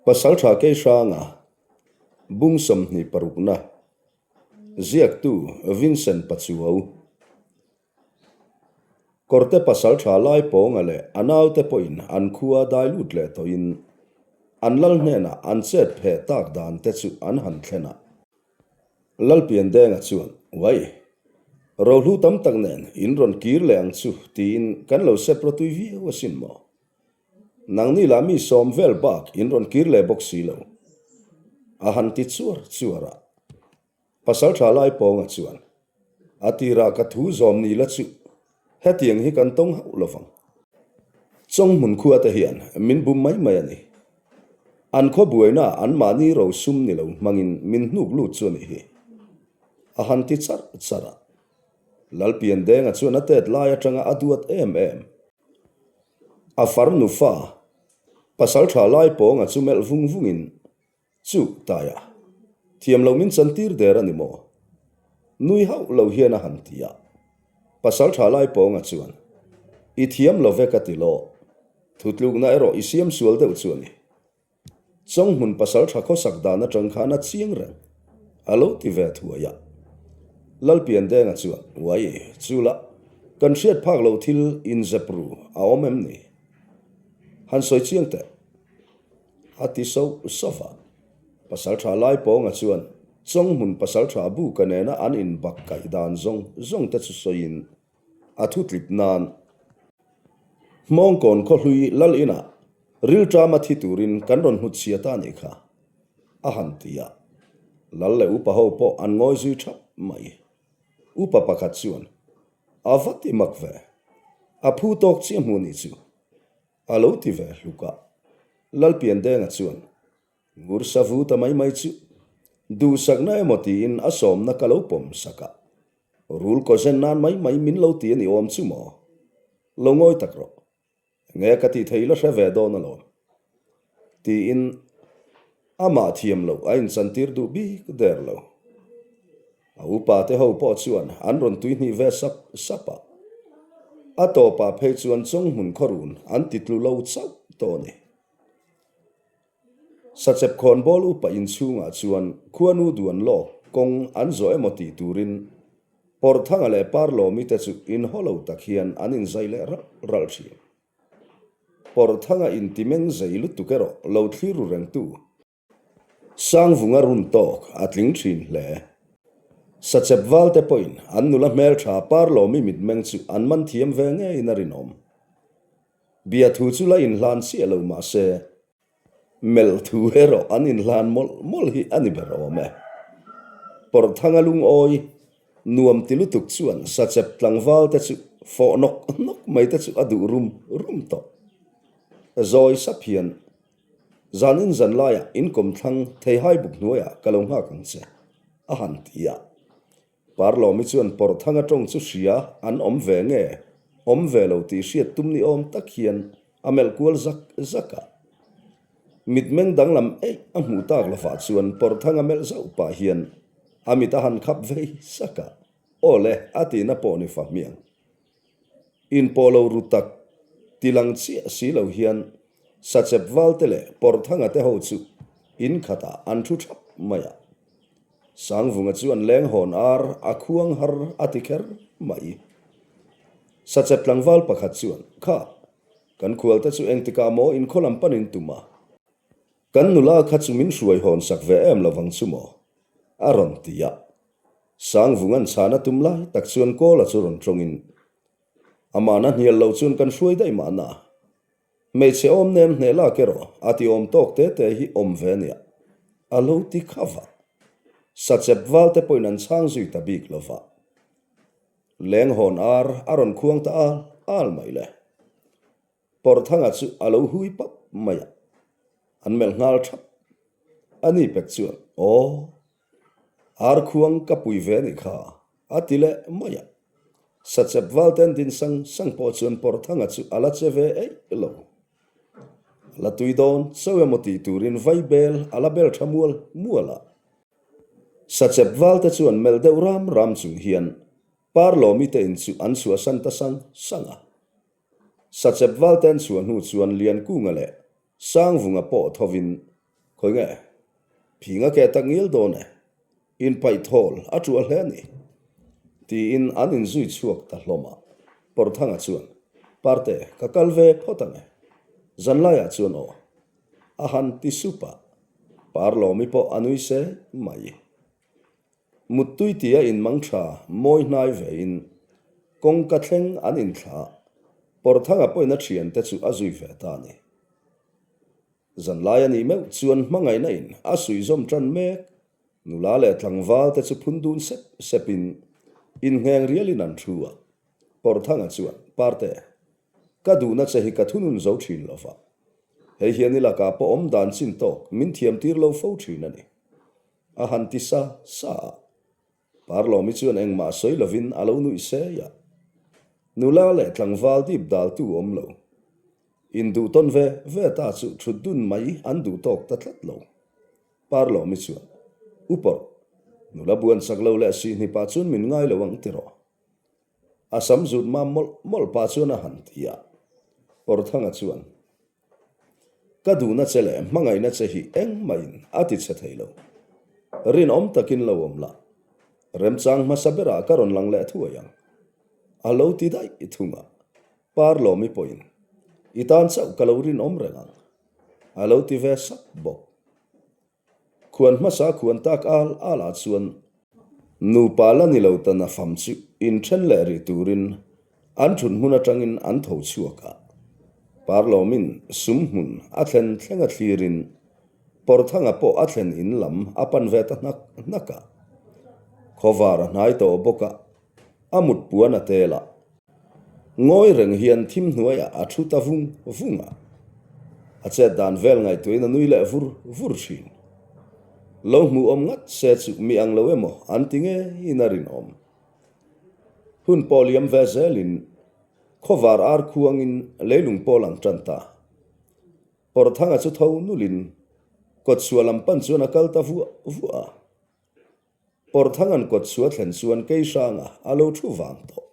Pasaltha Keihranga, Bung 26na, Ziaktu Vincent Pachuau. Kawrte pasaltha Laipawnga leh a naute pawhin an khua dai lut leh tawhin an lal hnenah an chet pheh tak dan te chu an han thlen a. Lalpiandenga chuan, Uai, rohlu tam tak nen in rawn kir leh ang chu tiin kan lo sep rawtui viau asin maw? Nangni lah mi sawm vel bak in rawn kir leh bawk si lo. A han ti chuar chuar a. Pasal tha lai pawnga chuan, A tirah ka thu zawm ni la chu hetiang hi kan tawng hauh lovang. Chawnghmun khua te hian min bum mai mai a ni. An khaw buaina anmahni rosum ni lo hmangin min hnuk lut chu a nih hi. A han ti charh charh a. Lalpiandenga chuan a tet lai atanga a duat em em. A farnu fa, pasal tha lai pawnga chu melh vung vungin Chu taia, thiam lo min chantir der a ni maw? Nui hauh lo hian a han ti a. Pasal tha lai pawnga chuan, I thiam lo ve ka ti law, thutlukna erawh i siam sual deuh chu a ni. Chawnghmun pasal tha khawsak dan atang khan a chiang reng, a lo ti ve thuai a. Lalpiandenga chuan, Uai, chu lah, kan hriat phak lo thil inzep ru a awm em ni? Han sawi chiang teh. A ti sauh sauh a. Pasaltha Laipawnga chuan Chawnghmun pasaltha Buka nena an inbak kaih dan zawng zawng te chu sawiin a thu tlip nan Hmawngkawn khawhlui lal inah rilṭama thi turin kan rawn hmu chhia ta nih kha, a han ti a. Lal leh upa ho pawh an ngawi zui ṭhap mai. Upa pakhat chuan, A va ti mak ve, a phu tawk chiah hmu nih chu. A lo ti ve hluk a. Lalpiandenga chuan, Ngur savu ta mai mai chu duhsakna emaw tiin a sawmna ka lo pawm sak a, rul kaw zen nan mai mai min lo ti a ni awm chu maw? Lo ngawi tak rawh. Nge ka tih thei la hre ve dawn alawm. Tiin Amah thiam loh a inchantir duh bik der lo. A upa te ho pawh chuan an rawn tuihnih ve sap sap a. A tawpah phei chuan Chawnghmun khawrun an ti tlu lo chauh tawh a ni. Sachep khawnbawl upa inchhungah chuan khuanu duan lawk kawng an zawh emaw tih turin Pawrthanga leh Parlawmi te chu inhaw lo tak hian an inzai leh ralh ralh thin. Pawrthanga intimeng zei lutuk erawh lo thlir ru rengtu Sangvunga run tawk a tling thin hle. Sachep valte pawhin an nula hmeltha Parlawmi mitmeng chu an man thiam ve ngeiin a rinawm. Biathu chu la inhlan chiah lo mah se, Melh thu erawh an inhlan mawlh mawlh hi a ni ber awm e. Pawrhthanga lungawi nuam ti lutuk chuan sachep tlangval te chu fawh nawk nawk mai te chu a duh rum rum tawh. Zawi sap hian zan in zan laiah inkawm thlang theihai buk hnuaiah ka lo nghak ang che a han ti a. Parlawmi chuan Pawrhthanga tawng chu hria an awm ve nge awm ve lo tih hriat tum ni awm tak hian a melh kual zak zak a. Mitmeng danglam eih a hmuh tak lovah chuan Pawrhthanga melh zauh pah hian a mit a han khap vei sak a, Aw le, a tihna pawh ni fa hmiang. Inpawh lo ru tak ti lang chiah si lo hian Sachep Valte leh Pawrhthanga te ho chu in khatah an thu thap mai a. Sangvunga chuan leng hawn ar a khuang har a ti kher mai. Sachep tlangval pakhat chuan, Kha, kan khualte chu engtikah maw inkhaw lam panin tum a? Kan nula kha chu min hruai hawn sak ve em lovang chu maw? a rawn ti a. Sangvunga'n chhana tum lai tak chuan Kawla chu rawn tawngin, Amahna hnial lo chuan kan hruai daih mahna. Hmeichhe awm nem hneh lak erawh a ti awm tawk te te hi awm ve nia, a lo ti kha va. Sachep val te pawhin an chhang zui ta bik lo va. Leng hawn ar a rawn khuang ta al al mai le. Pawrthanga chu a lo hui pap mai a, an melh nghal thap. A ni pek chuan, Aw, ar khuang ka pui ve nih kha, a ti leh mai a. Sachep Valten din sang sang pawh chuan Pawrthanga chu a la che ve eih lo. A la tui dawn chauh emaw tih turin vai bel a la bel tha mual mual a. Sachep Valte chuan melh deuh ram ram chung hian Parlawmi te in chu an chhuahsan ta sang sang a. Sachep Valten chhuah hnu chuan Liankunga leh. Sangvunga pawh thovin, Khawi nge? Phing a ke tak ngial dawn e. Inpaih thawl a ṭuah hle a ni. Tiin an inzui chhuak ta hlawm a. Pawrthanga chuan, Parte, ka kal ve phawt ang e. Zanlaiah chuan aw. A han ti sup a. Parlawmi pawh a nui se mai. Muttui tia inmang tha mawi hnai vein kawngka thleng an inthlah. Pawrthanga pawhin a thiante chu a zui ve ta a ni. Zanlai a nih meuh chuan hmangaihna in a suihzawm tan mek. Nula leh tlangval te chu phun dun sep sepin inngheng rialin an thu a. Pawrthanga chuan, Parte, ka duhna che hi ka thunun zo thin lo va. Hei hian i lakah pawh awm dan chin tawk min thiam tir lo fo thin a ni. A han ti sa sa a. Parlawmi chuan engmah sawi lovin a lo nuih sei a. Nula leh tlangval dip daltu awm lo. Induh tawn ve ve ta chu thut dun mai an duh tawk ta tlat lo. Parlawmi chuan, U pawrh, nula buan chak lo leh sihhnipah chuan min ngai lo ang tiraw? A sam zut mam mawlh mawlh pah chuan a han ti a. Pawrthanga chuan, Ka duhna che leh hmangaihna che hi engmahin a ti chhe thei lo. Rinawm takin lo awm la, remchang hmasa berah ka rawn lang leh thuai ang. A lo ti daih thung a, Parlawmi pawhin, I tan chauh ka lo rinawm reng ang, a lo ti ve sap bawk. Khuan hmasa khuan tak al al ah chuan nupa la ni lo ta nafam chu inthen leh rih turin an thut hmun atangin an tho chhuak a. Parlawmin sum hmun a thlen thleng a thlirin Pawrthanga pawh a thlen in lam a pan ve ta hnak hnak a. Khawvar a hnai tawh bawk a, a mut puan a tel a. Ngawi reng hian thim hnuaiah a thu ta vung vung a, a chet dan vel ngaihtuahin a nui leh vur vur thin. Lo hmuhawm ngat se chu mi ang lo emaw an ti ngeiin a rinawm. Hun pawh liam ve zelin khawvar ar khuangin leilung pawh lang tan ta. Pawrthanga chu tho nulin kawtchhuah lam pan chuan a kal ta vuah vuah a. Pawrthanga'n kawtchhuah thlen chuan Keihranga a lo thu vang tawh.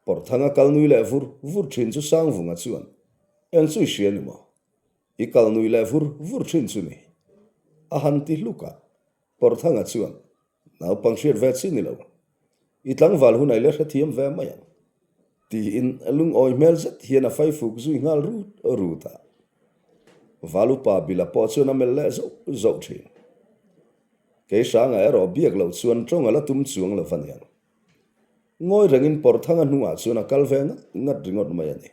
Pawrthanga kal nui leh vur vur thin chu Sangvunga chuan, Eng chu i hria ni maw? I kal nui leh vur vur thin chu ni. A han ti hluk a. Pawrthanga chuan, Naupang hriat ve chi ni lo. I tlangval hun a i la hrethiam ve mai ang. Tiin lungawi hmel zet hian a faifuk zui nghal rut rut a. Valupa Bila pawh chuan a melh leh zauh zauh thin. Keihranga erawh biak loh chuan tawng a la tum chuang lo va niang. Ngawi rengin Pawrthanga hnungah chuan a kal ve ngat ngat ringawt mai a ni.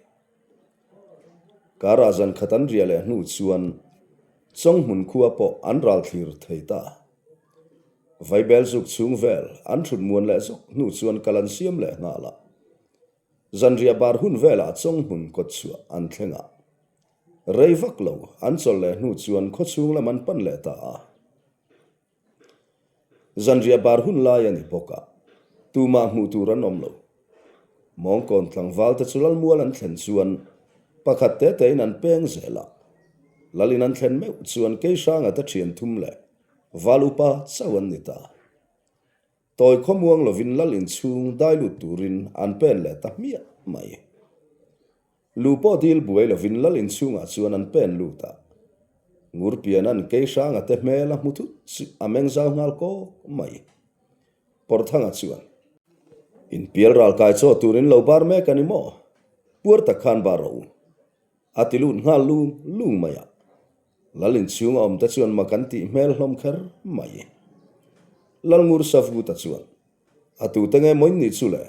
Karah zan khat an riah leh hnu chuan Chawnghmun khua pawh an ral thlir thei ta. Vaibel zuk chhung vel an thut muan leh zawk hnu chuan kal an siam leh nghal a. Zanriah bar hun velah Chawnghmun kawt chhuah an thleng a. Rei vak lo an chawlh leh hnu chuan khawchhung lam an pan leh ta a. Zanriah bar hun lai a ni bawk a, tumah hmuh tur an awm lo. Mawngkawn tlangval te chu Lalmual an thlen chuan pakhat te tein an peng zel a. Lalin an thlen meuh chuan Keihranga te thian thum leh Val upa chauh an ni ta. Tawi khawmuang lovin Lal inchhung dai lut turin an pen leh ta hmiah mai. Lu pawh dil buai lovin lal inchhungah chuan an pen lut a. Ngurpiana'n Keihranga te hmel a hmu thut chu a meng zau nghal kawk mai. Pawrthanga chuan, Inpial ral kai chaw turin lo bar mek a ni maw? Puar tak khan bar rawh u. A ti lut nghal lung lung mai a. Lal inchhunga awm te chuan mak an tih hmel hlawm kher mai. Lal Ngur Savuta chuan, A tute nge maw in nih chu le?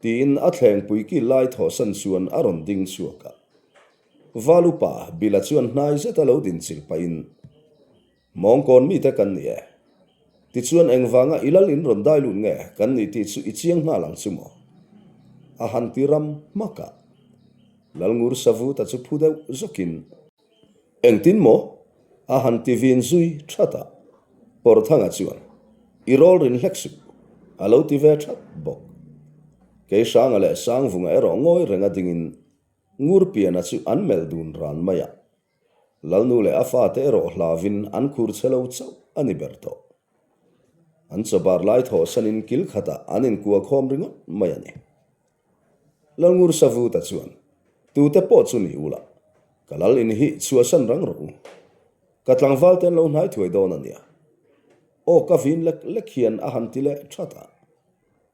Tiin a thlengpui kil lai thawhsan chuan a rawn ding chhuak a. Val upa Bila chuan hnai zeta lo din chilh pahin, Mawngkawn mite kan ni e. Tichuan engvanga i lal in rawn dai lut nge kan nih tih chu i chiang nghal ang chu maw? A han ti ram hmak a. Lalngur Savuta chu phu deuh zawkin, Engtin maw? A han ti vin zui that a. Pawrthanga chuan, I rawl rin hlek suh, a lo ti ve that bawk. Keihranga leh Sangvunga erawh ngawi renga dingin Ngurpiana chu an melh dun ran mai a. Lalnu leh a fate erawh hlavin an khur che lo chauh a ni ber tawh. An chawbar lai thawhsanin kil khatah an inkuah khawm ringawt mai a ni. Lalngur Savuta chuan, Tute pawh chu ni ula. Ka lal in hi chhuahsan rang rawh u. Ka tlangval te an lo hnai thuai dawn a nia. Aw ka vin lek lek hian a han ti leh that a.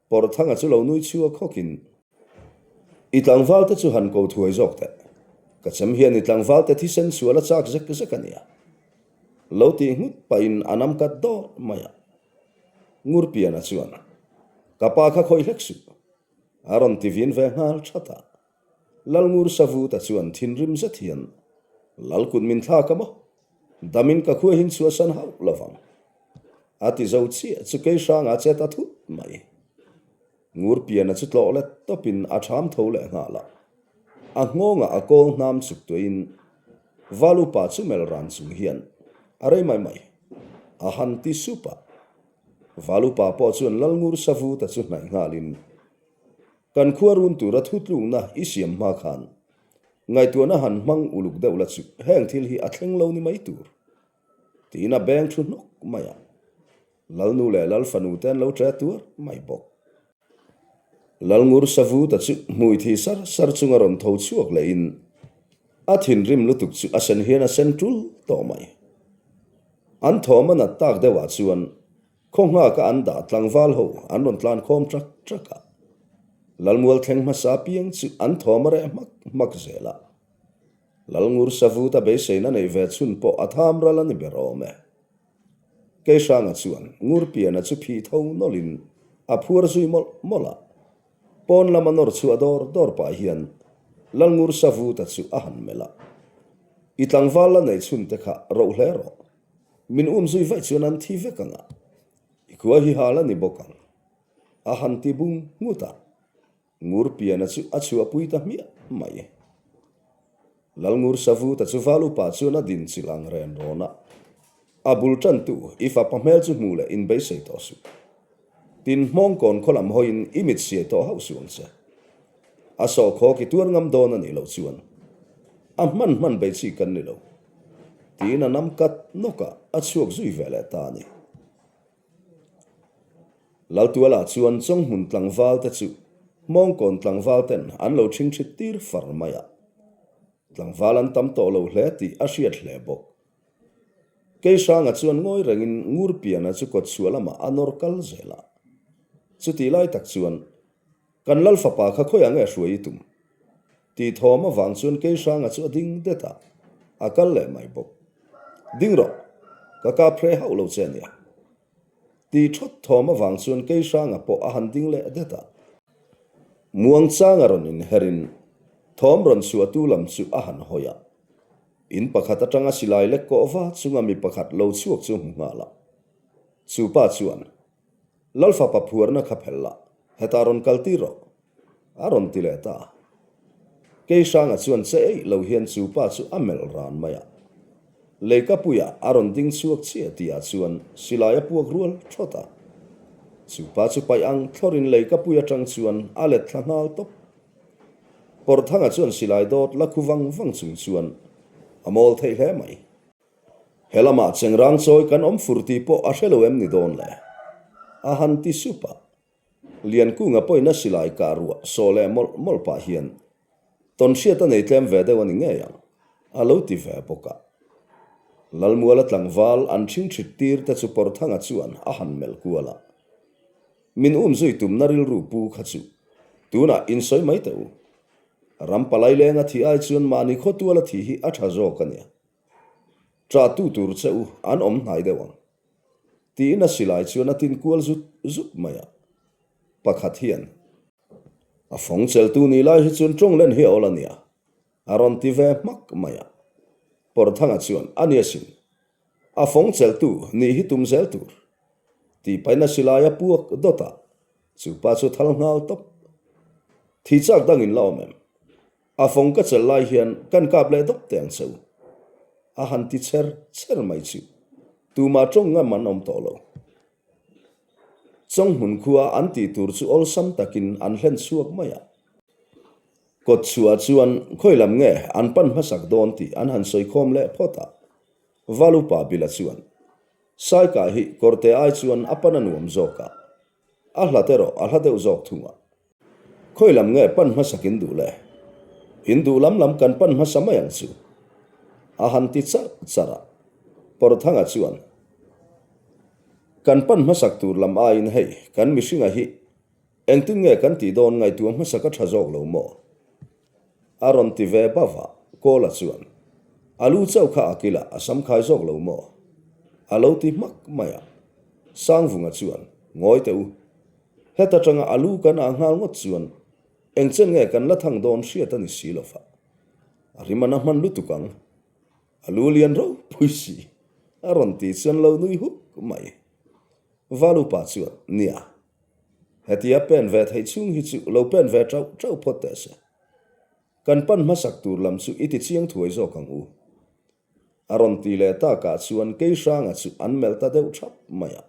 Pawrthanga chu lo nui chhuak hawkin, I tlangval te chu han ko thuai zawk teh. Ka chem hian i tlangval te thisen sual a chak zek zek a nia. Lo tih nghut pahin a nam kat dawr mai a. Ngurpiana chuan, Ka pa kha khawih hlek suh. A rawn ti vin ve nghal that a. Lalngur Savuta chuan thinrim zet hian, Lal kut min thlak a maw? Damin ka khuahin chhuahsan hauh lo vang. A ti zo chiah chu kei hrangah che ta thut mai. Ngurpiana chu tlawh let tawpin a ṭham tho leh nghal a. A nghawngah a kawl hnam chuk tuahin Val upa chu mel ran chung hian a rei mai mai. A han ti sup a. Val upa pawh chuan Lalngur Savuta chu hnaih nghalin Kan khua run tura thutlukna i siam hma khan ngaihtuahna han hmang uluk deuh la chu heng thil hi a thleng lo ni mai tur tiin a beng thu hnawk mai a. Lalnu leh Lalfanu te an lo ṭe tuar mai bawk. Lalngur Savuta chu hmui thi sar sar chunga rawn tho chhuak lehin a thinrim lutuk chu a sen hian a sen ṭul tawh mai. An thawm a nat tak deuhah chuan Khaw nghaka an dah tlangval ho an rawn tlan khawm ṭak ṭak a, Lalmual thleng hmasa piang chu an thawm a reh hmak hmak zel a. Lalngur Savuta beiseina neih ve chhun pawh a tham ral a ni ber awm e. Keihranga chuan Ngurpiana chu phih tho nawlhin a phuar zui mawlh mawlh a, pawn lama nawr chhuah dawr dawr pah hian Lalngur Savuta chu a han melh a, I tlangval la neih chhun te kha roh hle rawh. Min um zui vaih chuan an thi vek ang a, i khua hi hal a ni bawk ang, a han ti bung nghut a. Ngurpiana chu a chhuahpui ta hmiah mai. Lalngur Savuta chu val upa chuan a din chilh ang ren rawn a, a bul tantu i fapa hmel chu hmuh leh inbeisei tawh suh. Tin, hmawngkawn khaw lam hawiin i mit siai tawh hauh suh ang che. A sawhkhawk i tuar ngam dawn a nih loh chuan a hman hman bei chi kan ni lo, tiin a nam kat nawk a, a chhuak zui ve leh ta a ni. Laltuala chuan Chawnghmun tlangval te chu Hmawngkawn tlangval ten an lo ṭhingṭhit tir far mai a, tlangval an tam tawh lo hle tih a hriat hle bawk. Keihranga chuan ngawi rengin Ngurpiana chu kawtchhuah lamah a nawr kal zel a, chutih lai tak chuan Kan lal fapa kha khawiah nge hruai i tum? Tih thawm avang chuan Keihranga chu a ding det a, a kal leh mai bawk. Ding rawh, ka kap hre hauh lo che ania. Tih thawt thawm avang chuan Keihranga pawh a han ding leh det a. Muangchanga rawn inherin thawm rawn chhuahtu lam chu a han hawi a. In pakhat atanga silai lek kawh va chunga mi pakhat lo chhuak chu hmu nghal a. Chu pa chuan Lalfapa phuarna kha phel la, hetah rawn kal tir rawh, a rawn ti leh ta. Keihranga chuan che eih lo hian chu pa chu a melh ran mai a. Leikapuiah a rawn ding chhuak chiah tihah chuan silai a puak rual thawt a. Chu pa chu paih ang thlawrin leikapui atang chuan a let thla nghal tawp. Pawrthanga chuan silai dawt la khu vang vang chung chuan a mawl theih hle mai. He lamah chengrang chawi kan awm fur tih pawh a hre lo em ni dawn le? A han ti sup a. Liankunga pawhin a silai kah ruah sawh leh mawlh mawlh pah hian tawnhriat a nei tlem ve deuh a ni ngei ang, a lo ti ve bawk a. Lalmuala tlangval an ṭhingṭhit tir te chu Pawrthanga chuan a han melh kual a. Min um zui tumna rilru pu kha chu tunah insawi mai teh u. Ram palai lenga thih ai chuan mahni khawtuala thih hi a ṭha zawk a nia. Ṭah tu tur che u an awm hnai deuh ang. Tiin a silai chuan a tin kual zut zut mai a. Pakhat hian, A fawng cheltu nih lai hi chuan ṭawng len hi a awl a nia, a rawn ti ve hmak mai a. Pawrthanga chuan, A nia sin, a fawng cheltu nih hi tum zel tur. Tih pahin a silai a puak dawt a, chu pa chu thal nghal tawp. Thi chak dangin la awm em? A fawng ka chelh lai hian kan kap leh dawp teh ang che u. A han ti cher cher mai chu tumah tawng ngam an awm tawh lo. Chawnghmun khua an tih tur chu awlsam takin an hlen chhuak mai a. Kawt chhuah chuan khawi lam nge an pan hmasak dawn tih an han sawi khawm leh phawt a. Valupa Bila chuan Saikah hi kawrte ai chuan a pan a nuam zawk a, a hlat erawh a hla deuh zawk thung a. Khawi lam nge pan hmasak in duh le? In duh lam lam kan pan hmasa mai ang chu. A han ti charh charh a. Pawrthanga chuan, Kan pan hmasak tur lam aiin hei kan mihringa hi engtin nge kan tih dawn ngaihtuah hmasak a tha zawk lo maw? A rawn ti ve bauh a, Kawla chuan, A lu chauh kha a kilah a samkhai zawk lo maw? A lo ti hmak mai a. Sangvunga chuan, Ngawi teh u. Heta tanga a lu kan ah nghal ngawt chuan engchen nge kan la thang dawn hriat a ni si lo va. A rim an a hman lutuk ang. A lu lian ropui si. A rawn ti chuan lo nui huk mai. Valupa chuan, Nia. Hetia pen ve theih chhung hi chu lo pen ve tauh tauh phawt teh se. Kan pan hmasak tur lam chu i ti chiang thuai zawk ang u. A rawn ti leh takah chuan Keihranga chu an melh ta deuh thap mai a.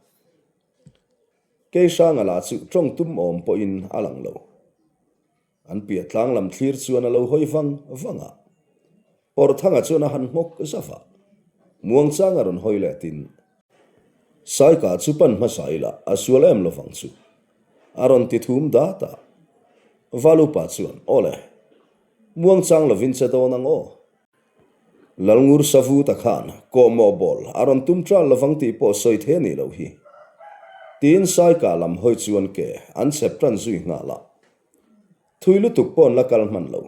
Keihranga lah chu tawng tum awm pawhin a lang lo. An piah tlang lam thlir chuan a lo hawi vang vang a. Pawrthanga chuan a han nghawk zauh a. Muangchang a rawn hawi leh tin. Saika chu pan hmasa ila a sual em lovang chu. A rawn ti thum dat a. Valupa chuan, Awle, muangchang lovin che dawn ang aw. Lalngur Savuta khan kawhmawh bawl a rawn tum ṭal lovang tih pawh sawi thei a nih loh hi. Tiin Saika lam hawi chuan ke an chhep ṭan zui nghal a. Thui lutuk pawh an la kal hman lo.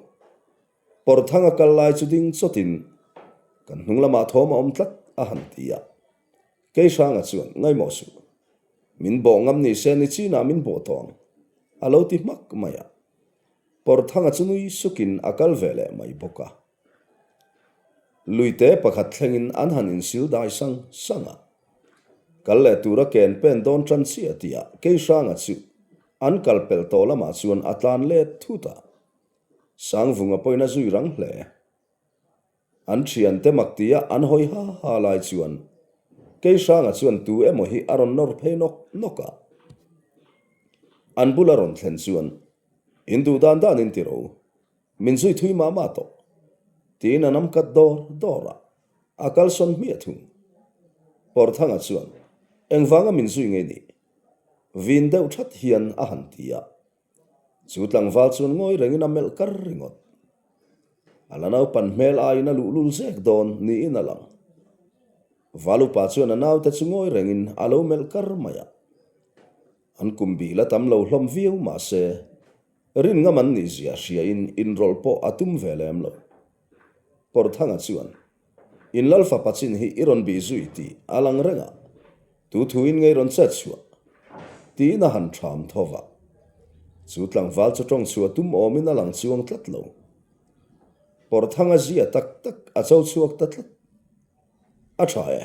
Pawrthanga kal lai chu ding chawtin kan hnung lamah thawm a awm tlat a han ti a. Keihranga chuan ngaimawh suh. Min bawh ngam ni se ni chinah min bawh tawh ang a lo ti hmak mai a. Pawrthanga chu nui sukin a kal ve leh mai bawk a. Luite pakhat thlengin an han insil dai sang sang a. Kal leh tura ken pen dawn tan chiah tihah Keihranga chu an kal pelh tawh lamah chuan a tlan let thut a. Sangvunga pawhin a zui rang hle. An thiante mak tia an hawi ha ha lai chuan Keihranga chuan tu emaw hi a rawn nawr phei nawk nawk a. An bula rawn thlen chuan, In duh dan dan in ti ro, min zui thui mah mah tawh, tiin a nam kat dawr dawr a, a kalsawn hmiah thung. Pawrthanga chuan, Engvanga min zui ngei nih? Vin deuh that hian a han ti a. Chu tlangval chuan ngawi rengin a melh kar ringawt. A la naupan hmel aiin a luhlul zek dawn niin a lang. Valupa chuan a naute chu ngawi rengin a lo melh kar mai a. An kum bih la tam lo hlawm viau mah se, rin ngam an nih zia hriain inrawlh pawh a tum ve lem lo. Pawrthanga chuan, In lal fapa chin hi i rawn bih zui tih a lang reng a, tu thuin ngei rawn chet chhuah? Tiin a han ṭham tho va. Chu tlangval chu ṭawng chhuah tum awmin a lang chuang tlat lo. Pawrthanga zia tak tak a cho chhuak ta tlat. A ṭha e.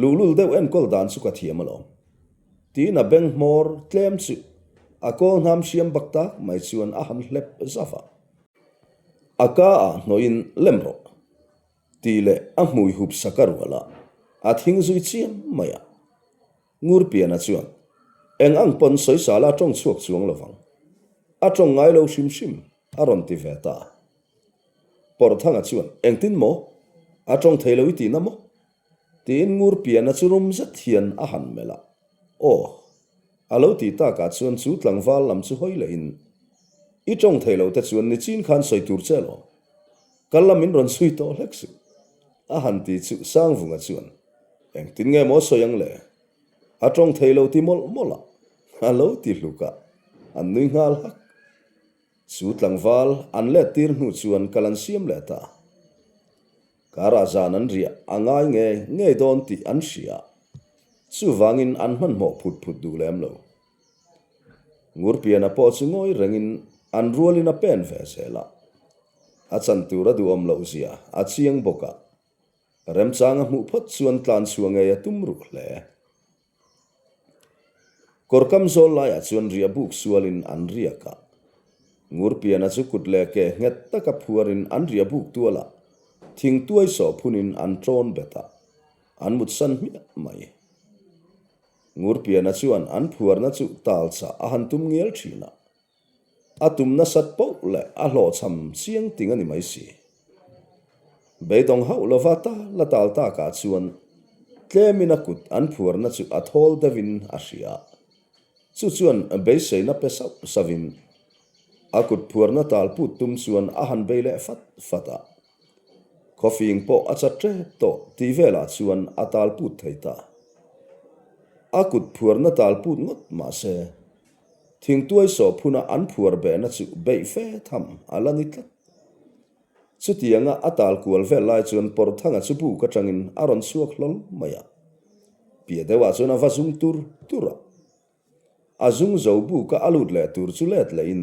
Luhlul deuh enkawl dan chu ka thiam alawm. Tiin a beng hmawr tlem chu a kawl hnam hriam bak tak mai chuan a han hlep zauh a. A ka ah hnawhin lem rawh tih leh a hmui hup sak a rual a, a thing zui chiam mai a. Ngurpiana chuan, Eng ang pawn sawisala a tawng chhuak chuang lo vang. A tawng ngai lo hrim hrim a rawn ti ve ta. Pawrthanga chuan, Engtin maw? A tawng thei lo i tihna maw? Tiin Ngurpiana chu rum zet hian a han melh a. Aw. A lo tih takah chuan chu tlangval lam chu hawi lehin, I tawng thei lo te chuan nichin khan sawi tur che alawm. Kal lam in rawn chhui tawh hlek suh. A han ti chu Sangvunga chuan, Engtin nge maw sawi ang le? A tawng thei lo ti mawlh mawlh a, a lo ti hluk a, an nui nghal hak. Chu tlangval an let tir hnu chuan kal an siam leh ta. Karah zan an riah a ngai ngei ngei dawn tih an hria. Chuvangin an hmanhmawh phut phut duh lem lo. Ngurpiana pawh chu ngawi rengin an rualin a pen ve zel a. A chan tur a duhawm loh zia a chiang bawk a. Remchang a hmuh phawt chuan tlan chhuah ngei a tum ruh hle. Kawrkam zawl laiah chuan riah buk sualin an riak a. Ngurpiana chu kut leh ke nghet taka phuarin an riah buk tual a, thingtuai sawh phunin an ṭawn bet a, an mutsan hmiah mai. Ngurpiana chuan an phuarna chu tal chah a han tum ngial ṭhin a. A tum nasat poh leh a hlawhchham chiang ting a ni mai si. Beidawng hauh lova ta la tal takah chuan tlemin a kut an phuarna chu a thawl deuhin a hria. Chu chuan beiseina pe sauh sauhin a kut phuarna tal put tum chuan a han bei leh fat fat a. Khawfing pawh a chat tep tawh tih velah chuan a tal put thei ta. A kut phuarna tal put ngawt mah se, thingtuai sawhphuna an phuar behna chu beih fe tham a la ni tlat. Chutianga a tal kual vel lai chuan Pawrthanga chu buk atangin a rawn chhuak hlawl mai a. Piah deuhah chuan a va zung tur tur a. A zung zo buka a lut leh tur chu let lehin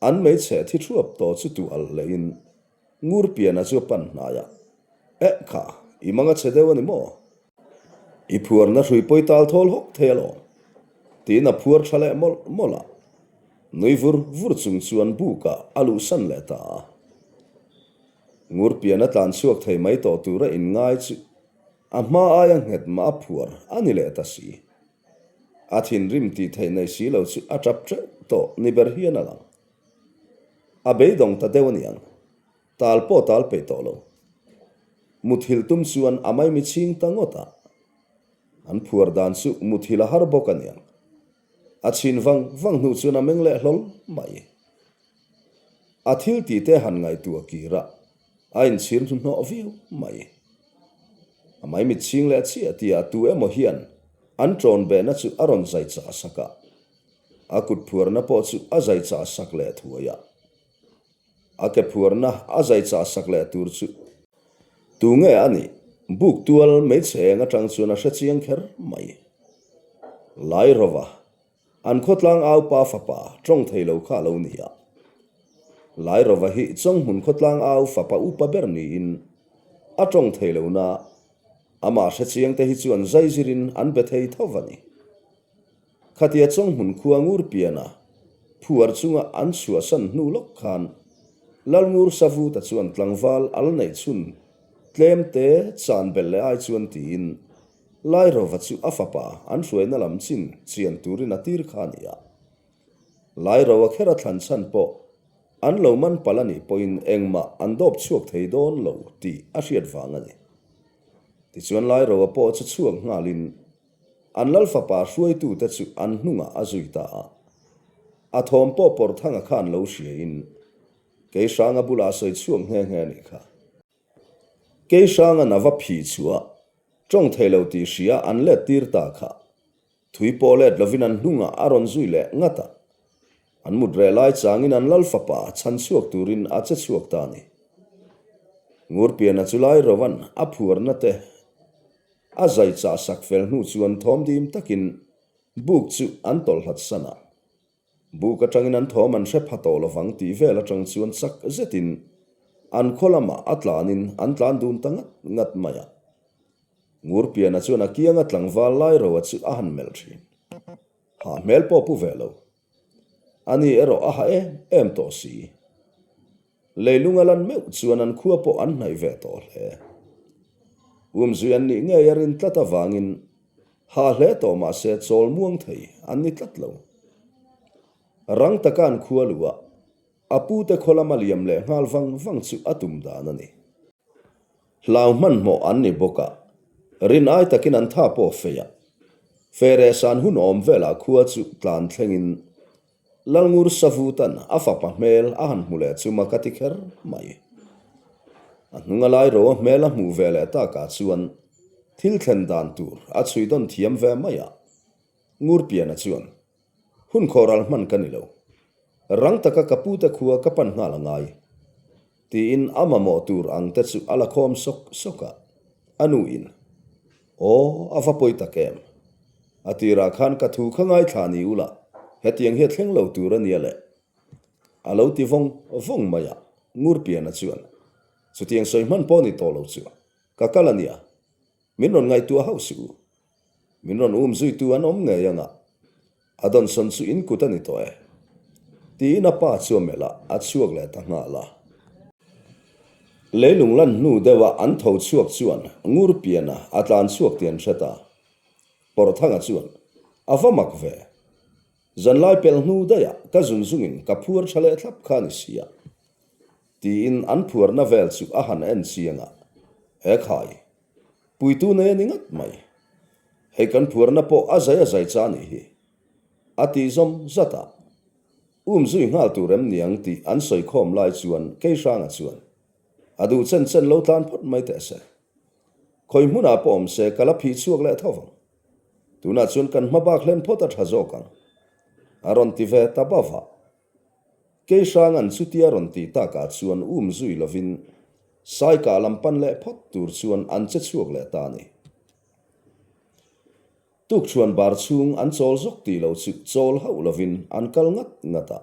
an hmeichhe thi thuap tawh chu tu al lehin Ngurpiana chu a pan hnai a. Eh kha, i mang a chhe deuh a ni maw? I phuarna hrui pawi tal thawl hawk thei alawm, tiin a phuar tha leh mawlh mawlh a. Nui vur vur chung chuan bukah a luhsan leh ta a. Ngurpiana tlan chhuak thei mai tawh tura inngai chu a hma aia nghet mah a phuar a ni leh ta si. A thinrim tih theih nei si lo chu a tap teuh tawh ni ber hian a lang. A beidawng ta deuh a niang. Tal pawh tal peih tawh lo. Muthilh tum chuan a maimi chhing ta ngawt a. An phuar dan chu muthilh a har bawk a niang. A chhin vang vang hnu chuan a meng leh hlawl mai. A thil tih te han ngaihtuah kir a, a inchhir hnuhnawh viau mai. A maimit chhing leh chiah tihah tu emaw hian an ṭawn behna chu a rawn zai chah sak a. A kut phuarna pawh chu a zai chah sak leh thuai a. A ke phuarna a zai chah sak leh tur chu tu nge a nih? Buk tual hmeichhe eng aṭang chuan a hre chiang kher mai. Lairova An khawtlang au pa fapa tawng thei lo kha a lo ni a. Lairova hi Chawnghmun khawtlang au fapa upa ber niin a tawng thei lo na, amah hrechiang te hi chuan zaizirin an be thei tho a ni. Khatia Chawnghmun khua Ngurpiana phuar chunga an chhuahsan hnu lawk khan Lalngur Savuta chuan tlangval al neih chhun tlem te chan belh leh ai chuan tiin Lairova chu a fapa an hruaina lam chin chian turin a tir kha a ni a. Lairova kher a thlan chhan pawh an lo man palh a nih pawhin engmah an dawp chhuak thei dawn lo tih a hriat vang a ni. Tichuan Lairova pawh chu chhuak nghalin an lal fapa hruaitute chu an hnungah a zui ta a. A thawm pawh Pawrthanga khan lo hriain Keihranga bulah a sawi chhuak nghe nghe a nih kha. Keihranga na va phih chhuah tawng thei lo tih hria an let tir ta kha. Thui pawh let lovin an hnungah a rawn zui leh ngat a. An mut reh lai changin an lal fapa chhan chhuak turin a che chhuak ta a ni. Ngurpiana chu lai rovan a phuarna te a zai chah sak fel hnu chuan thawm dim takin buk chu an tawlh hlat san a. Buk atangin an thawm an hre pha tawh lovang tih vel atang chuan chak zetin an khaw lamah a tlanin an tlan dun ta ngat ngat mai a. Ngurpiana chuan a kianga tlangval lai roa chu a han melh thin. Hah hmel pawh pu ve lo. Ani erawh a ha em em tawh si. Leilung a lan meuh chuan an khua pawh an hnaih ve tawh hle. Umzui an nih ngei a rin tlat avangin hah hle tawh mah se chawl muang thei an ni tlat lo. Rang taka an khua luh a, a pute khaw lama liam leh nghal vang vang chu a tum dan a ni. Hlau hmanhmawh an ni bawk a, rin ai takin an tha pawh fei a. Fereh san hun awm velah khua chu tlan thlengin Lalngur Savutan a fapa hmel a han hmu leh chu mak a ti kher mai. A hnung a lai ro a hmel a hmuh ve leh takah chuan thil thlen dan tur a chhui dawn thiam ve mai a. Ngurpiana chuan, Hun khawhral hman ka ni lo. Rang taka ka pute khua ka pan nghal a ngai. Tiin a mamawh tur ang te chu a la khawm sawk sawk a, a nu in, Aw, a va pawi tak em? A tirah khan ka thu kha ngaithla ni ula, hetiang hi a thleng lo tur a nia le. A lo ti vawng vawng mai a, Ngurpiana chuan, Chutiang sawi hman pawh ni tawh lo chu, ka kal a nia, min rawn ngaihtuah hauh suh u. Min rawn um zuitu an awm ngei anga, a dawnsawn chu in kut a ni tawh e. Tiin a pa chu a melh a, a chhuak leh ta nghal a. Leilung lan hnu deuha an tho chhuak chuan Ngurpiana a tlan chhuak tih an hre ta. Pawrhthanga chuan, A va mak ve. Zanlai pelh hnu daihah ka zun zungin ka phuar tha leh thlap kha a ni si a. Tiin an phuarna vel chu a han en chiang a, He khai, Puitu nei a ni ngat mai. Hei kan phuarna pawh a zai a zai cha nih hi. A tih zawm zat a. Um zui nghal tur em niang tih an sawi khawm lai chuan Keihranga chuan. A duh chen chen lo tlan phawt mai teh se. Khawi hmunah pawh awm se ka la phih chhuak leh tho vang. Tunah chuan kan hma bak hlen phawt a tha zawk ang. A rawn ti ve ta bava. Kei Hranga'n chutia rawn tih takah chuan um zui lovin Saikah lam pan leh phawt tur chuan an che chhuak leh ta a ni. Tukchhuan bar chhung an chawl zawk tih lo chu chawl hauh lovin an kal ngat ngat a.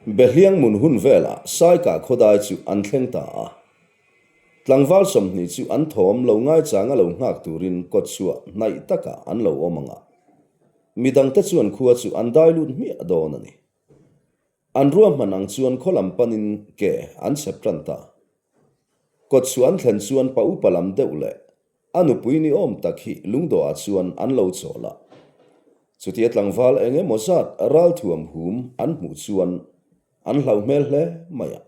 Behliang mun hun velah Saikah khawdai chu an thleng ta a. Tlangval 20 chu an thawm lo ngaichanga lo nghak turin kawtchhuah hnaih takah an lo awm ang a. Midangte chuan khua chu an dai lut hmiah dawn a ni. An ruahman ang chuan khaw lam panin ke an chhep tan ta. Kawtchhuah an thlen chuan pa upa lam deuh leh a nupui ni awm tak hi lungdawhah chuan an lo chawl a. Chutia tlangval eng emaw zat ralthuam hum an hmuh chuan an hlauh hmel hle mai a.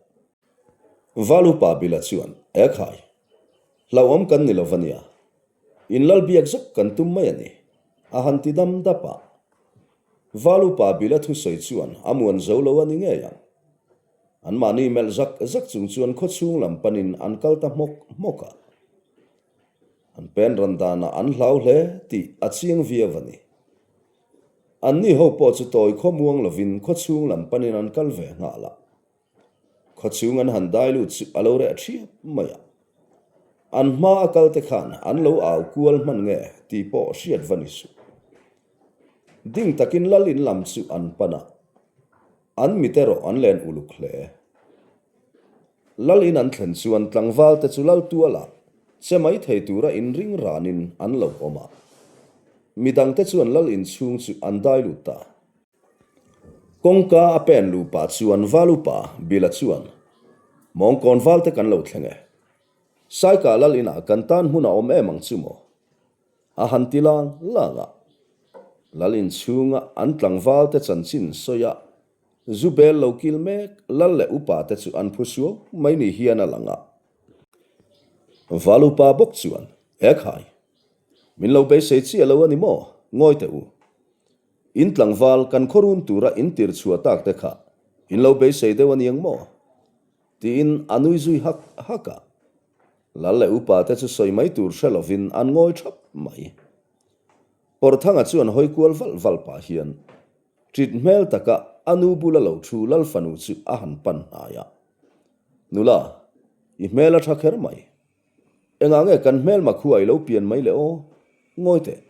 Val upa Bila chuan, Ekhai, hlauhawm kan ni lo va nia. In lal biak zuk kan tum mai a ni, a han ti dam dap a. Val upa Bila thusawi chuan a muan zo lo a ni ngei ang. Anmahni melh zak zak chung chuan khawchhung lam panin an kal ta hmawk hmawk a. An pen ran danah an hlau hle tih a chiang viau a ni. Anni ho pawh chu tawi khawmuang lovin khawchhung lam panin an kal ve nghal a. Khawchhung an han dai lut chu a lo reh thiap mai a. An hma a kal te khan an lo au kual hman nge tih pawh hriat va ni suh. Ding takin lal in lam chu an pan a, an mit erawh an len uluk hle. Lal in an thlen chuan tlangval te chu lal tualah che mai thei tura inring ranin an lo awm a. Midangte chuan lal inchhung chu an dai lut ta. Kawngka a pen luh pah chuan val upa Bila chuan, Mawngkawn valte kan lo thleng e. Saikah lal inah kan tan hmun a awm em ang chu maw? A han ti lang lang a. Lal inchhunga an tlangvalte chanchin sawi a, zu bel lo kil mek lal leh upa te chu an phu suau mai ni hian a lang a. Val upa bawk chuan, Ekhai, min lo beisei chiah lo a ni maw? Ngawi teh u. In tlangval kan khawrun tura in tir chhuah tak te kha in lo beisei deuh a niang maw? Tiin a nui zui hak hak a. Lal leh upa te chu sawi mai tur hre lovin an ngawi thap mai. Pawrthanga chuan hawi kual valh valh pah hian ṭit hmel taka a nu bula lo thu Lal fanu chu a han pan hnai a. Nula, i hmel a ṭha kher mai. Engah nge kan hmelma khua i lo pian mai le aw? Ngawi teh.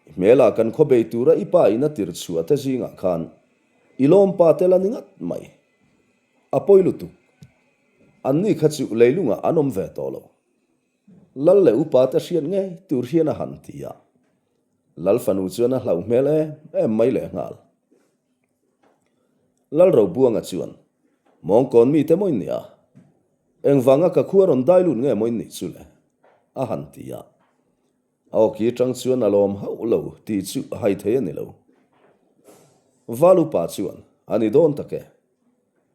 I hmelah kan khaw bei tura i pa in a tir chhuah te zingah khan i lawm pa tel a ni ngat mai. A pawi lutuk. Anni kha chu leilungah an awm ve tawh lo. Lal leh upa te hriat ngei tur hian a han ti a. Lal fanu chuan a hlauh hmel em em mai lehnghal. Lal Robuanga chuan, Mawngkawn mite maw in nia? Engvanga ka khua rawn dai lut nge maw in nih chu le? a han ti a. A awki atang chuan a lawm hauh lo tih chu hai thei a ni lo. Val upa chuan, A ni dawn tak e.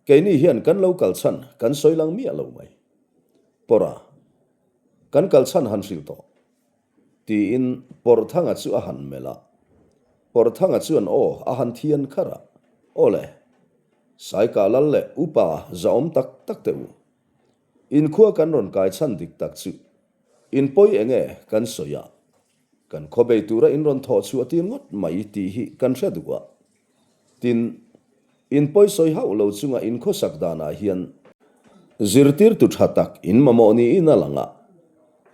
Keini hian kan lo kal chhan kan sawi lang miah lo mai. Pawrha, kan kal chhan han hrilh tawh. Tiin Pawrhthanga chu a han melh a. Pawrhthanga chuan aw a han thian kharh a, Aw le, Saikah lal leh upa zahawm tak tak teh u. Inkhua kan rawn kai chhan dik tak chu in pawi enge kan sawi a, kan khaw bei tura in rawn thawh chhuah tir ngawt mai tih hi kan hre duh a. Tin, in pawisawi hauh lo chunga in khawsak danah hian zirtirtu tha tak in mamawh niin a lang a,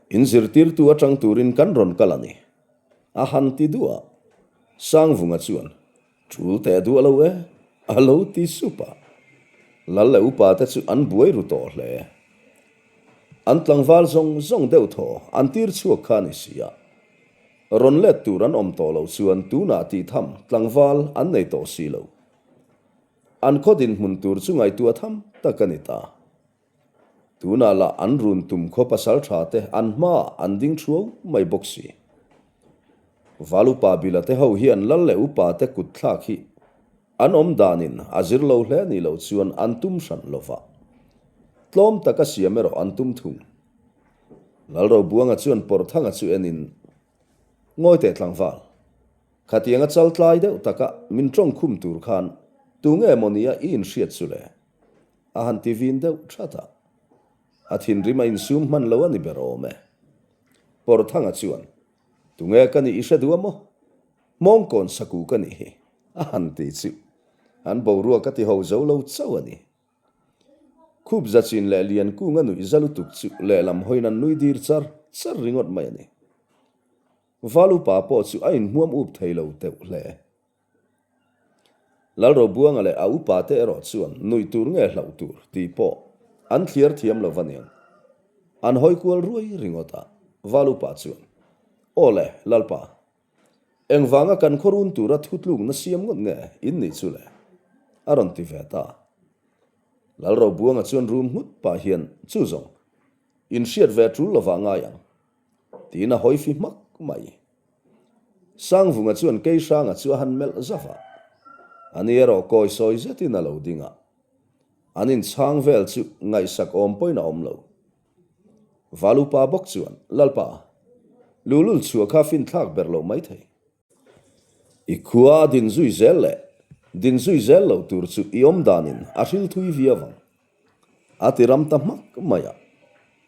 in zirtirtu atang turin kan rawn kal a ni, a han ti duah a. Sangvunga chuan, Tul teh duah lo e, a lo ti sup a. Lal leh upa te chu an buai ru tawh hle. An tlangval zawng zawng deuh thaw an tir chhuak kha a ni si a. Rawn let tur an awm tawh loh chuan tunah tih tham tlangval an nei tawh si lo. An khaw dinhmun tur chu ngaihtuah tham tak a ni ta. Tunah lah an run tum khaw pasal tha te an hmaah an ding thuau mai bawk si. Val upa Bila te ho hian lal leh upa te kut thlak hi an awm danin a zir lo hle nih loh chuan an tum hran lo va. Tlawm taka siam erawh an tum thung. Lalrobuanga chuan Pawrhthanga chu enin, Ngawi teh tlangval, khatianga chal tlai deuh taka min tawng khum tur khan tu nge maw nia i inhriat chu le? a han ti vin deuh that a. A thinrim a insum hman lo a ni ber awm e. Pawrthanga chuan, Tunge ka nih i hre duh a maw? Hmawngkawn saku ka nih hi, a han ti chu. An boruak a ti ho zo lo chauh a ni. Khup zachin leh Liankung a nuih za lutuk chu lehlam hawiin an nui dir char char ringawt mai a ni. Val upa pawh chu a inhmuam up thei lo teuh hle. Lalrobuanga leh a upa te erawh chuan nuih tur nge hlauh tur tih pawh an thliar thiam lo va niang. An hawi kual ruai ringawt a, Val upa chuan, Aw le, Lalpa, engvanga kan khaw run tura thutlukna siam ngawt nge in nih chu le? a rawn ti ve ta. Lalrobuanga chuan rum nghut pah hian, Chu zawng, in hriat ve tul lovah ngai ang. Tiin a hawi fi hmak mai. Sangvunga chuan Keihranga chu a han melh zauh a, ani erawh kawi sawi zetin a lo ding a. An inchhang vel chu ngaihsak awm pawhin a awm lo. Valupa bawk chuan, Lalpa, luhlul chhuah kha finthlak ber loh maithei. I khua a din zui zel leh din zui zel lo tur chu i awm danin a hril thui viau ang. A ti ram ta hmak mai a.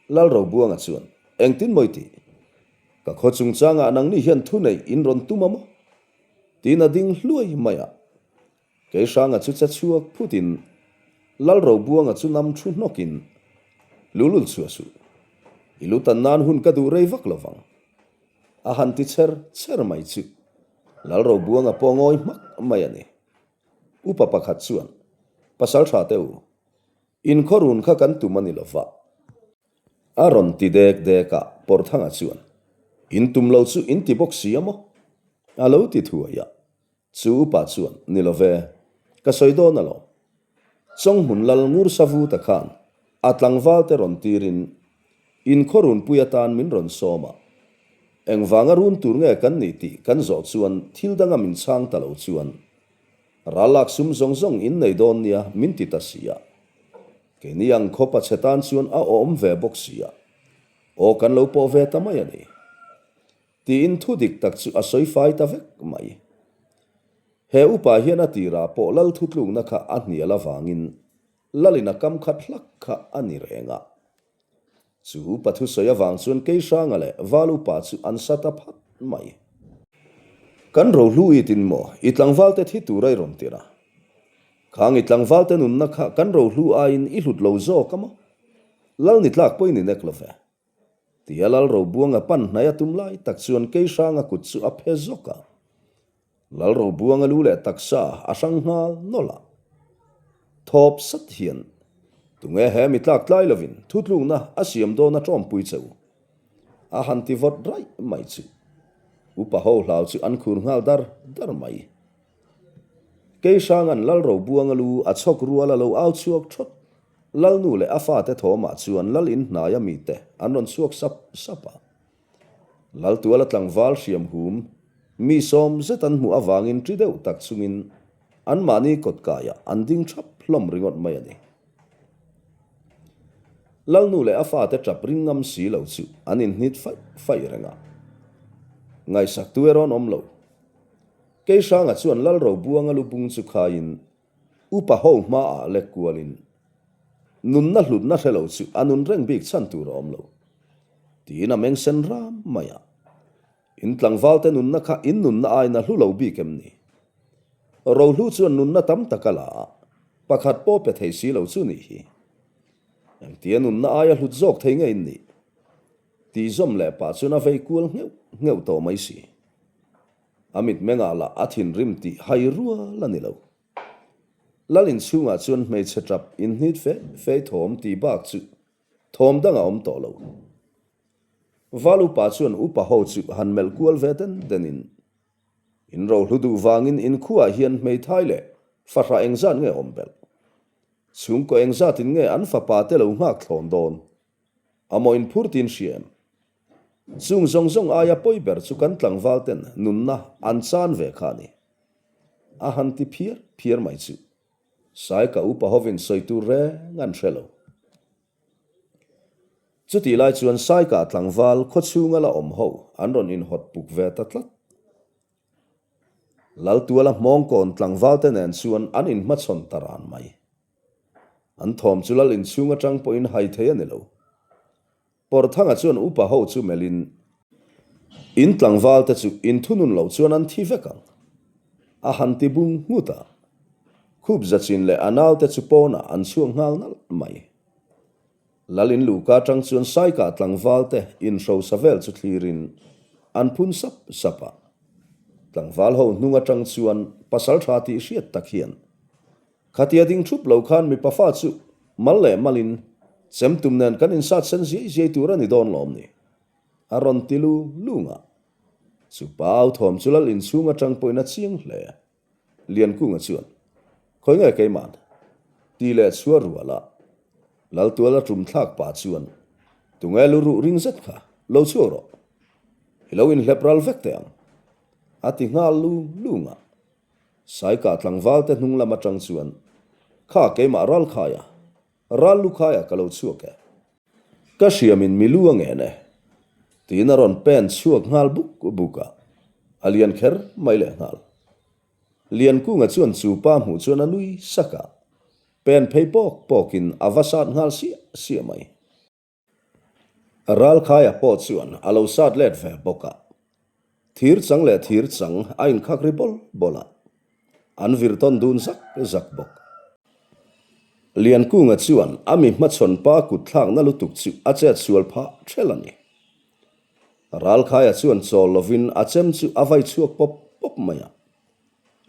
Lalrobuanga chuan, Engtin mawi tih? Ka khaw chungchangah nangni hian thu neih in rawn tum a maw? Tiin a ding hluai mai a. Keihranga chu che chhuak phutin Lalrobuanga chu nam thu hnawkin, Lulul chhuah suh. I lu tan nan hun ka duh rei vak lo vang. A han ti cher cher mai chu Lalrobuanga pawh ngawi hmak mai a ni. Upa pakhat chuan, Pasal tha teh u, inkhaw run kha kan tum a ni lo va. A rawn ti dek dek a, Pawrthanga chuan, In tum lo chu in ti bawk si a maw? A lo ti thuai a. Chu upa chuan, Ni lo ve, ka sawi dawn alawm. Chawnghmun lal ngur savu ta khan a tlangval te rawn tirin inkhaw runpui atan min rawn sawm a. Engvanga run tur nge kan nih tih kan zawh chuan thil danga min chhang ta lo chuan ral lak sum zawng zawng in nei dawn nia min ti ta si a. Keini ang khawp a chhe tan chuan a awm ve bawk si a. Aw kan lo pawh ve ta mai a ni. Tiin thu dik tak chu a sawi fai ta vek mai. He upa hian a tirah pawh lal thutlukna kha a hnial avangin lalin a kam khat hlak kha a ni reng a. Chu upa thusawi avang chuan Keihranga leh Val upa chu an sa ta phat mai. Kan rohlu i tin maw i tlangvalte thi tura i rawn tir a? Khang i tlangvalte nunna kha kan rohlu aiin i hlut lo zawk a maw? Lal ni tlak pawhin i nek lo ve. Tia Lal Robuanga pan hnai a tum lai tak chuan Keihranga kut chu a phe zawk a. Lal Robuanga lu leh taksa a hrang nghal nawlh a. Thawp sat hian, Tunge he mi tlak tlai lovin thutlukna a siam dawn a tawmpui che u? A han ti vawt raih mai chu. Upa ho hlau chu an khur nghal dar dar mai. Keihranga'n Lal Robuanga lu a chhawk rual a lo au chhuak thawt. Lalnu leh a fate thawmah chuan lal in hnaia mite an rawn chhuak sap sap a. Laltuala tlangval hriam hum mi sawm zet an hmuh avangin ṭi deuh tak chungin anmahni kawtkaiah an ding ṭhap hlawm ringawt mai a ni. Lalnu leh a fate ṭap ring ngam si lo chu an inhnit faih faih reng a. Ngaihsaktu erawh an awm lo. Keihranga chuan Lalrobuanga lubung chu khaiin Upa ho hmaah lek kualin nunna hlutna hre lo chu a nun reng bik chhan tur a awm lo. Tiin a meng sen ram mai a. In tlangvalte nunna kha in nunna aiin a hlu lo bik em ni? Rohlu chuan nunna tam tak a la a, pakhat pawh pe thei si lo chu nih hi. Engtia nunna aia hlut zawk thei nge in nih? Tih zawm leh pah chuan a vei kual ngheuh ngheuh tawh mai si. A mitmengah lah a thinrim tih hai rual a ni lo. Lal inchhungah chuan hmeichhe tap inhnit fe fe thawm tih bak chu thawm dang a awm tawh lo. Val upa chuan upa ho chu han melh kual ve den denin, In rohlu duh vangin inkhuaah hian hmeithai leh fahrah engzat nge awm belh? Chhungkaw engzatin nge an fapa te lo nghak thlawn dawn? A maw inphur tin hria em? Chung zawng zawng aia pawi ber chu kan tlangval ten nunna an chan ve kha a ni. A han ti phiar phiar mai chu. Saika upa hovin sawi tur reng an hre lo. Chutih lai chuan Saika tlangval khawchhunga la awm ho an rawn inhawt puk ve ta tlat. Laltuala hmawngkawn tlangval te nen chuan an inhmachhawn ta ran mai. An thawm chu lal inchhung atang pawhin hai thei a ni lo. Pawrthanga chuan upa ho chu melhin, In tlangval te chu in thunun loh chuan an thi vek ang, a han ti bung nghut a. Khup zachin leh a naute chu pawnah an chhuak nghal nalh mai. Lal in luhka atang chuan Saikah tlangval te inhrosa vel chu thlirin an phun sap sap a. Tlangval ho hnung atang chuan pasal tha tih hriat tak hian Khatia ding thup lo khan mipa fa chu mal leh malin chem tum nen kan insat sen ziai ziai tur a ni dawn lawm ni? A rawn ti lung lung a. Chu pa au thawm chu lal inchhung atang pawhin a chiang hle. Liankunga chuan, Khawi nge keima'n? Ti leh chhuar rual a. Laltual a tum thlak pah chuan, Tunge lu ruh ring zet kha, lo chhuak rawh. I lo inhlep ral vek teh ang. A ti nghal lung lung a. Saikah tlangval te hnung lam atang chuan, Kha keimah ral khaia, ral lu khaia ka lo chhuak e. Ka hriamin mi lu a ngen e. Tiin a rawn pen chhuak nghal buk buk a, a lian kher mai leh nghal. Liankunga chuan chu pa hmuh chuan a nui sak a, pen phei pawk pawkin a va sat nghal siah siah mai. Ralkhaia pawh chuan a lo sat let ve bawk a, thir chang leh thir chang a inkhak ri bawl bawl a, an vir tawn dun zak zak bawk. Liankunga chuan a mi hmachhawn pa kut thlakna lutuk chu a chet sual phah ṭhelh a ni. Ralkhaia chuan chawl lovin a chem chu a vai chhuak pawp pawp mai a,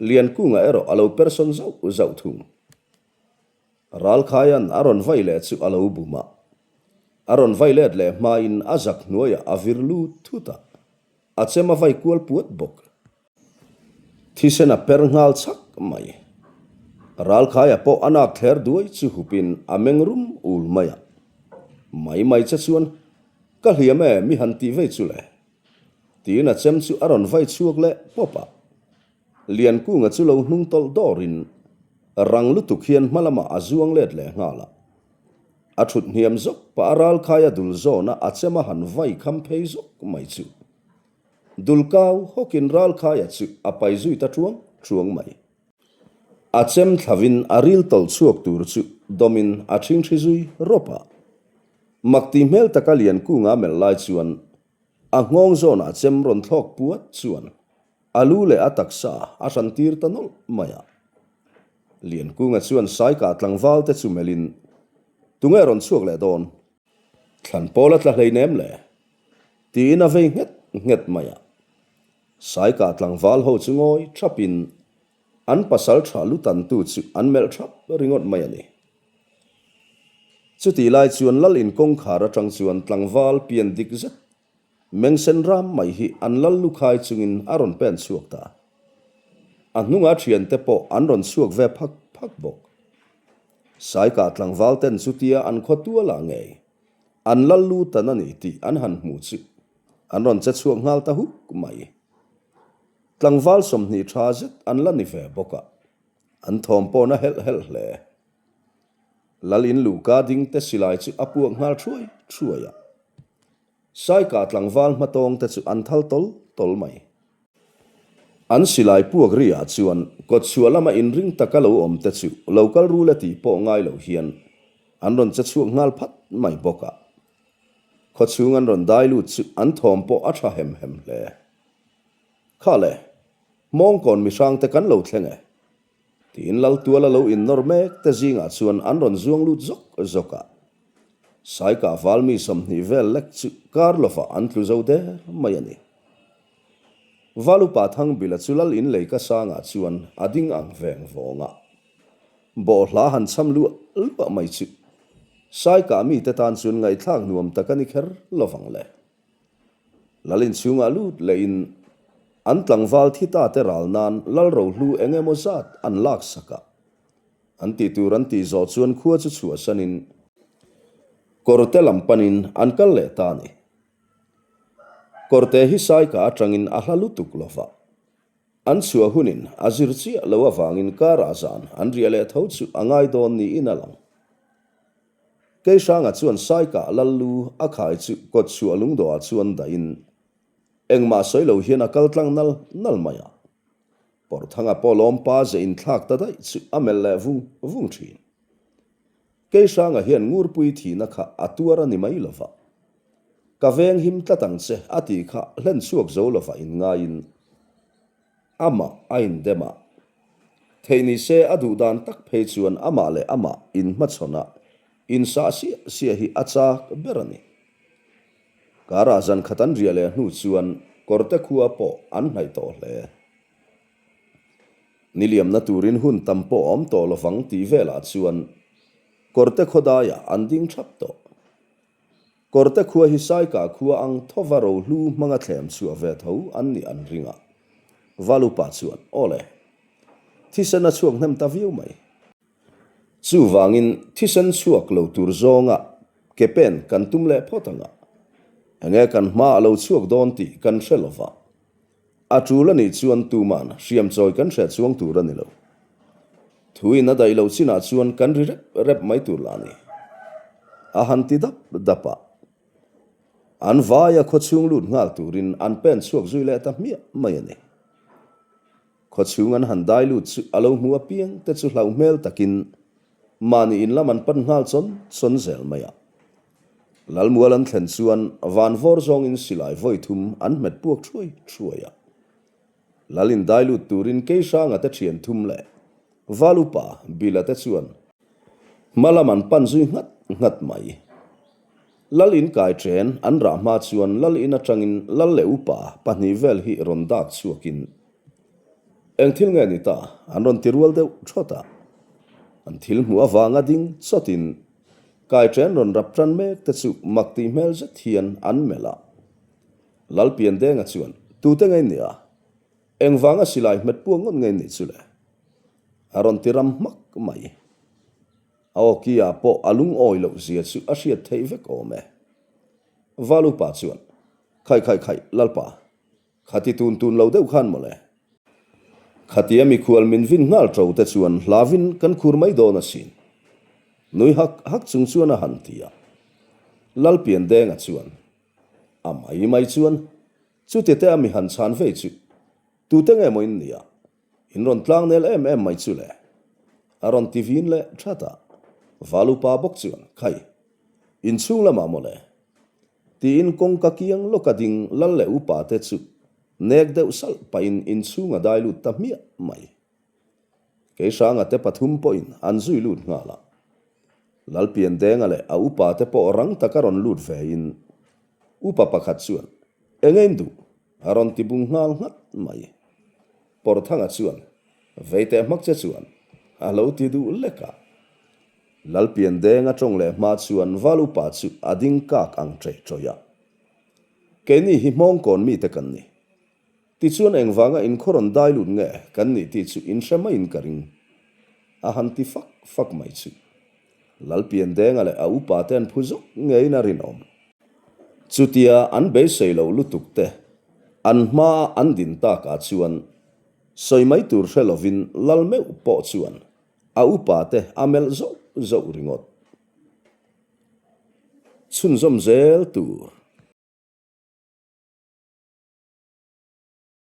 Liankunga erawh a lo persawn zauh zauh thung. Ralkhaia'n a rawn vai leh chu a lo bum a, a rawn vai let leh hmain a zak hnuaiah a vir lut thut a, a chem a vai kual puat bawk. Thisen a per nghal chak mai. Ralkhaia pawh a nak thler duai chu hupin a meng rum ul mai a. Mai mai che chuan, Ka hliam e, mi han tih vei chu le. Tiin a chem chu a rawn vai chhuak leh pawp a. Liankunga chu lo hnung tawlh dawrin rang lutuk hian hma lamah a zuang let leh nghal a. A thut hniam zawk pah a ralkhaia dul zawna a chem a han vai kham phei zawk mai chu. Dul kau hawkin ralkhaia chu a pai zui ta thuang thuang mai. A chem thlavin a ril tawlh chhuak tur chu dawmin a thingthi zui rawp a. Mak tih hmel taka Liankunga a melh lai chuan a nghawng zawnah chem rawn thlawk puat chuan A lu leh a taksa a hran tir ta nawlh mai a. Liankunga chuan Saikah tlangval te chu melhin, Tunge rawn chhuak leh dawn? Thlan pawl a tla hleinem le? Tiin a vei nghet nghet mai a. Saikah tlangval ho chu ngawi thapin an pasal tha lu tantu chu an melh thap ringawt mai a ni. Chutih lai chuan Lal in kawngkhar atang chuan tlangval pian dik zet Mengsen ram mai hi an lal lukhai chungin a rawn pen chhuak ta. A hnunga thiante pawh an rawn chhuak ve phak phak bawk. Saikah tlangval ten chutia an khaw tualah ngei an lal lu tan a ni tih an han hmu chu an rawn che chhuak nghal ta huk mai. Tlangval 20 tha zet an la ni ve bawk a, an thawm pawh na helh helh hle. Lal in luhka ding te silai chu a puak nghal thuai thuai a. Saikah tlangval hmatawng te chu an thal tawl tawl mai. An silai puak ri ah chuan kawtchhuah lama inring taka lo awm te chu lo kal rul e tih pawh ngai lo hian an rawn che chhuak nghal phat mai bawk a. Khawchhung an rawn dai lut chu an thawm pawh a tha hem hem hle. Kha le, Hmawngkawn mihrang te kan lo thleng e. Tiin Laltuala lo innawr mek te zingah chuan an rawn zuang lut zawk zawk a. Saikah valmi 20 vel lek chu kar lovah an tlu zo der mai a ni. Valupa Thangbila chu Lal in lei ka sangah chuan a ding ang veng vawng a. Bawhhla han cham luah luah mai chu Saikah mite tan chuan ngaihthlak nuam tak a ni kher lovang le. Lal inchhungah lut lehin an tlangval thi ta te ral nan Lal Rohlu eng emaw zat an lak sak a. An tih tur an tih zawh chuan khua chu chhuahsanin kawrte lam panin an kal leh ta a ni. Kawrte hi Saika atangin a hla lutuk lova. An chhuah hunin a zir chiah lo avangin karah zan an riah leh tho chu a ngai dawn niin a lang. Keihranga chuan Saikah lal lu a khai chu kawt chhuah lungdawhah chuan dahin engmah sawi lo hian a kal tlang nal nal mai a. Pawrthanga pawh lawmpa ze inthlak ta daih chu a melh leh vung vung thin. Keihranga hian Ngurpui thihna kha a tuar a ni mai lova. Ka veng him tlat ang che a tih kha hlen chhuak zo lova inngaiin amah a indem a. Theih ni se a duh dan tak phei chuan amah leh amah inhmachhawn a insah siah siah hi a chak ber a ni. Karah zan khat an riah leh hnu chuan kawrte khua pawh an hnaih tawh hle. Ni liamna turin hun tam pawh a awm tawh lovang tih velah chuan kawrte khawdaiah an ding thap tawh. Kawrte khua hi Saika khua ang thova rohlu hmanga thlem chhuah ve tho an nih an ring a. Valupa chuan, Aw le. Thisen a chhuak hnem ta viau mai. Chuvangin thisen chhuak lo tur zawnga ke pen kan tum leh phawt ang a. Enge kan hma a lo chhuak dawn tih kan hre lova. A tul a nih chuan tuman hriam chawi kan hre chuang tur a ni lo. Thuin a daih loh chinah chuan kan ri rep rep mai tur lah a ni. A han ti dap dap a. An vaia khawchhung lut nghal turin an pen chhuak zui leh ta hmiah mai a ni. Khawchhung an han dai lut chu a lo hmu apiang te chu hlauh hmel takin mahni in lam an pan nghal chawn chawn zel mai a. Lalmual an thlen chuan van vawr zawngin silai vawi thum an hmet puak thuai thuai a. Lal in dai lut turin Keihranga te thian thum leh Val upa Bila te chuan hma lam an pan zui nghat nghat mai. Lal in kai then an rah hma chuan Lal in atangin Lal leh upa pahnih vel hi rawn dak chhuakin Eng thil nge ni ta? an rawn ti rual deuh thawt a. An thil hmuh avanga ding chawtin Kai chen rawn rap tan mek te chu mak tih hmel zet hian an melh a. Lalpiandenga chuan, Tute ngei nia? Engvanga silai hmet puak ngawt ngei nih chu le? A rawn ti ram hmak mai. A awki-ah pawh a lungawi loh zia chu a hriat theih vek awm e. Valupa chuan, Khai khai khai, Lalpa, Khati tun tun lo deuh khan mawle. Khatia mikhual min vin nghal ṭo te chuan hlavin kan khur mai dawn asin. Nui hak hak chung chuan a han ti a. Lalpiandenga chuan, A mai mai chuan, chuti te a mi han chhan vei chu tute nge maw in nia? In rawn tlang nel em em mai chu le. A rawn ti vin leh that a. Valupa bawk chuan, Khai, inchhung lamah mawle. Tiin kawngka kiang lawka ding lal leh upa te chu nek deuh salh pahin inchhung a dai lut ta hmiah mai. Keihranga te pathum pawhin an zui lut nghal a. Lalpiandenga leh a upa te pawh rang taka rawn lut vein upa pakhat chuan Eng ein duh? a rawn ti bung nghal nghat mai. Pawrthanga chuan Vei teh hmak che chuan a lo ti duh lek a. Lalpiandenga tawng leh hma chuan Val upa chu a ding kak ang ṭei ṭawih a. Keini hi hmawngkawn mite kan ni. Tichuan engvanga inkhaw rawn dai lut nge kan nih tih chu inhre maiin ka ring. A han ti fak fak mai chu. Lalpiandenga leh a upa te an phu zawk ngeiin a rinawm. Chutia an beisei lo lutuk te an hmaa an din takah chuan sawi mai tur hre lovin Lal meuh pawh chuan A upa te a melh zauh zauh ringawt. Chhunzawm zel tur.